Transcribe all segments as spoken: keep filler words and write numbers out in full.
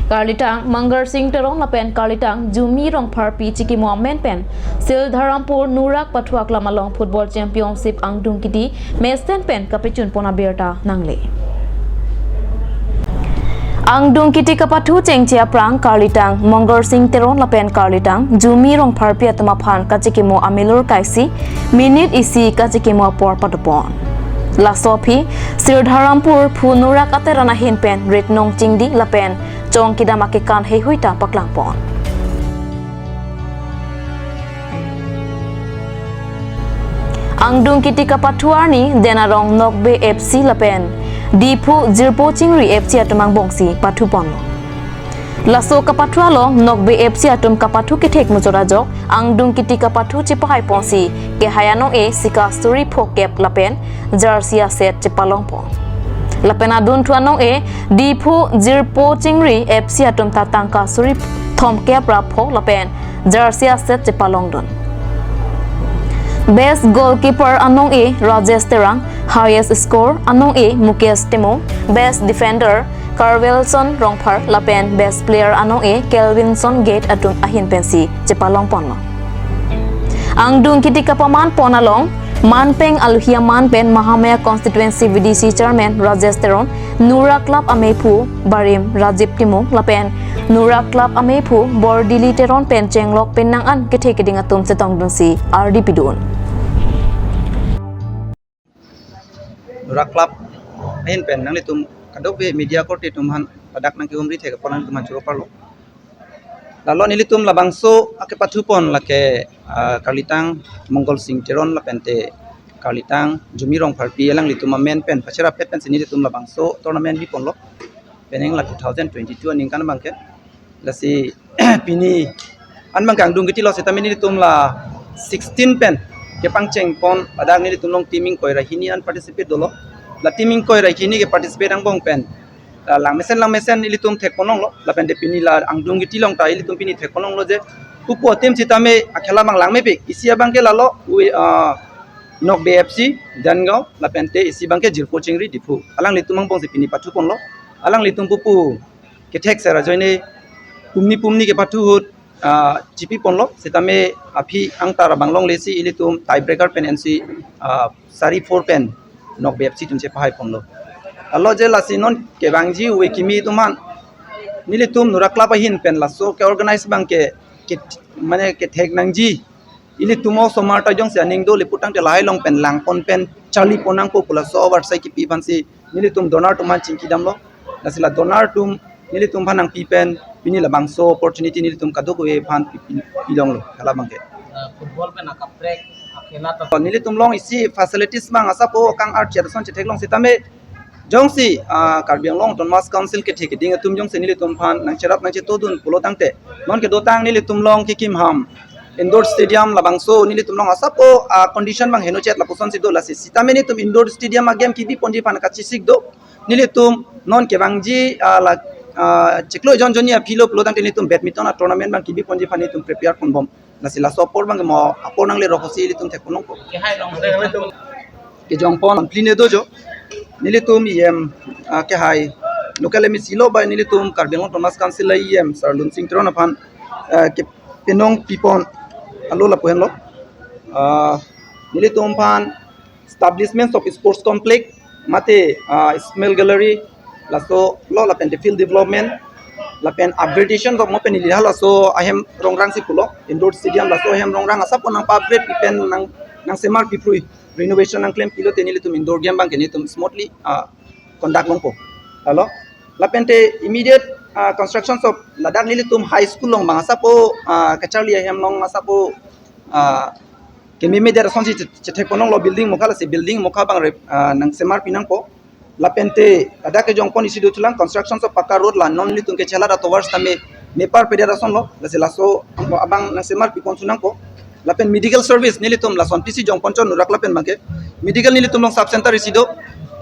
Karlitang Mangal Sing Teron lapen Karlitang Jumi Rongpharpi chikimo amen pen Sildharampur Nurak Pathu Aklam along Football Championship angdung kiti mesten pen kapechun pon abirta nangle. Angdung kiti kapathu chengche aphrang Karlitang Mangal Sing Teron lapen Karlitang Jumi Rongpharpi atum aphan kachikimo amelur kaisi minute isi kachikimo apor padopon. Laso aphi Sildharampur phu Nurak Ateran ahin pen ritnong chingdi lapen chong kedam akekan heihui ta paklangpon. Angdung kiti kapathu arni Denarong Nokbe F C lapen Diphu Jirpo Chingri F C atum angbongsi pathupon. Laso kapathu along Nokbe F C atum kapathu kethek muchot ajok angdung kiti kapathu chepahaiponsi kehai anong-e sika suri phokep lapen jersey aset chepalongpon. Lapen adunthu anong-e Diphu Jirpo Chingri F C atum ta tangka suri thomkep ra pho lapen jersey aset chepalongdun. Best goalkeeper anong-e Rajesh Terang, highest score anong-e Mukesh Timung, best defender Karvelson Rongphar lapen best player anong-e Kelvinson Gate atum ahin pensi chepalongponlo. Angdung kiti kapamanpon along manpeng aluhi aman pen Mahamaya Constituency V D C Chairman Rajesh Teron, Nurak Club amephu barim Rajib Timung lapen Nurak Club amephu Bordili Teron pen chenglok pen nang-an kethe keding atum chetongdunsi ardi pidun. Nurak Club ahin pen nanglitum kadokave media korte atum aphan ladak nangke-umri thek apor nanglitum aphan choro parlo. Lalo nelitum labangso akepathupon lake, ah, Karlitang Mangal Sing Teron lapente Karlitang Jumi Rongpharpi alanglitum amen pen pacherapet pensi nelitum labangso tournament biponlo. Penang la two thousand twenty-two aningkan abangke. Lasi pini an abangke angdung kiti lo sitame nelitum la sixteen pen kepangchengpon ladak nelitum along team ingkoi ra hini an participate dolo. La team ingkoi ra hini ke participate angbong pen, ah, langmesen langmesen ilitum thekponlonglo, lapente pini la angdung kiti along ta ilitum pini thekponlonglo je pupu ateam sitame akhela abang langmepik, isi abangke lalo, ui, ah, Nokbe F C Dangaon, lapente isi abangke Jirpo Chingri Diphu. Alanglitum angbongsi pini pathuponlo. Alanglitum pupu kethek sera ajoine pumni pumni kepathu ahut, ah, chipiponlo, sitame aphi angtar abang longlesi ilitum tiebreaker pen ensi, ah, sari four pen Nokbe F C atum chepahaiponlo. Alo je lasi non kevangji ove kimi atum aphan nelitum Nurak Club ahin pen laso ke-organize abangke, ke, mane kethek nangji. Ilitum osomar ta jongsi aning do le putangte lahai along pen langpon pen charlipon nangpo pu laso oversight kipi aphansi nelitum donor atum aphan chingkidamlo. Lasi la donor atum nelitum aphan nangpi pen pini labangso opportunity nelitum kadokave aphan pi, pi, pilonglo, hala abangke. Eh, football pen akaprek akhela ta. Nelitum along isi facilities abang asapo kang-archet ason chetheklong sitame jongsi, ah, Karbi Anglong Autonomous Council kethe keding atum jongsi nelitum aphan nangcherap nangchetodun pulo tangte, non kedotang nelitum along kekim ham indoor stadium labangso nelitum along asapo, ah, condition abang henochet lapusonsi do, lasi sitame nelitum indoor stadium a-game kibiponji aphan kachesik do. Nelitum non kevangji, ah, la, ah, chiklo ejon jonni aphi lo pulo tangte nelitum badminton a-tournament abang kibiponji aphan nelitum prepare ponbom. Lasi laso apor abangke mo apor nanglerok ahutsi ilitum thekponlongpo. Kehai along se kejongpon pline dojo. Nelitum E M, ah, kehai local M A C lo bai nelitum Karbi Anglong Autonomous Council E M Sir Lunsing Teron aphan, ah, kepenong pipon alo lapu henlo. Ah, nelitum aphan establishment of sports complex, mate, ah, small gallery, laso lo lapente field development, lapen upgradation of mo pen neli halaso ahem rongrangsi pulo, indoor stadium laso ahem rongrang asapo nangpa-upgrade pen nang, nangsemar piprui, renovation nangklem pilote nelitum indoor game abangke nelitum smoothly, ah, conduct longpo. Alo, lapente immediate, ah, constructions of ladak nelitum high school along abang asapo, ah, kacharli ahem along asapo, ah, kememe det asonsi che, chethekponlonglo building mokha, lasi building mokha abang re, ah, nangsemar pinangpo. Lapente ladak kejongpon isi dothulang constructions of pakka road la non nelitum kechelat atovar sitame mepar pedet asonlo, lasi laso abang nangsemar pipon sunangpo. Lapen medical service nelitum lason T C jongpon chon Nurak Club pen abangke medical nelitum along sub center isi do,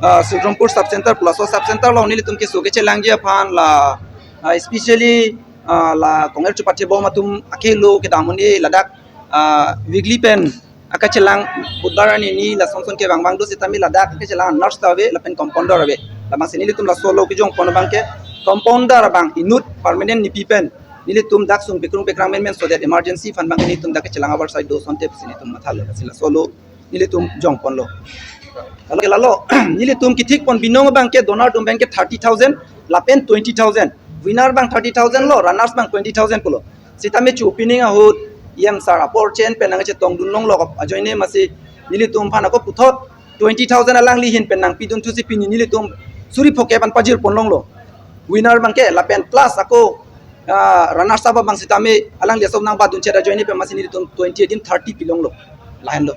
ah, Sudrompur sub center pu laso sub center along nelitum keso kechelangji aphan la, ah, especially, ah, la konger chupathe bom atum akelo kedam un-e ladak, ah, weekly pen akachelang Budhbar arni ni lasonson kevang vang do sitame ladak akachelang nurse ta ave lapen compounder ave. Labangsi nelitum laso lo kejongpon abangke compounder abang inut permanent nipi pen nelitum dak sung pekrung pekrang menmen, so that emergency fund abang nelitum dak kechelang abar side do sonte pusi nelitum mathalo, sila solo nelitum jongponlo. Lalo ke lalo, nelitum kethik pon binong abang ke donor atum abang ke thirty thousand, lapen twenty thousand. Winner abang thirty thousand lo, runners abang twenty thousand pulo. Sitame chu opening ahut E M sir apor chen pen nangchetongdun longlo ajoine masi nelitum aphan ako puthot twenty thousand alangli ahin pen nangpidun thusi pini nelitum suri pho-ke pen pajirpon longlo. Winner abang ke lapen plus ako, ah, runners up abang sitame alangli aso nangbatdun chet ajoine pen masi nelitum twenty adim thirty pilonglo. Lahenlo.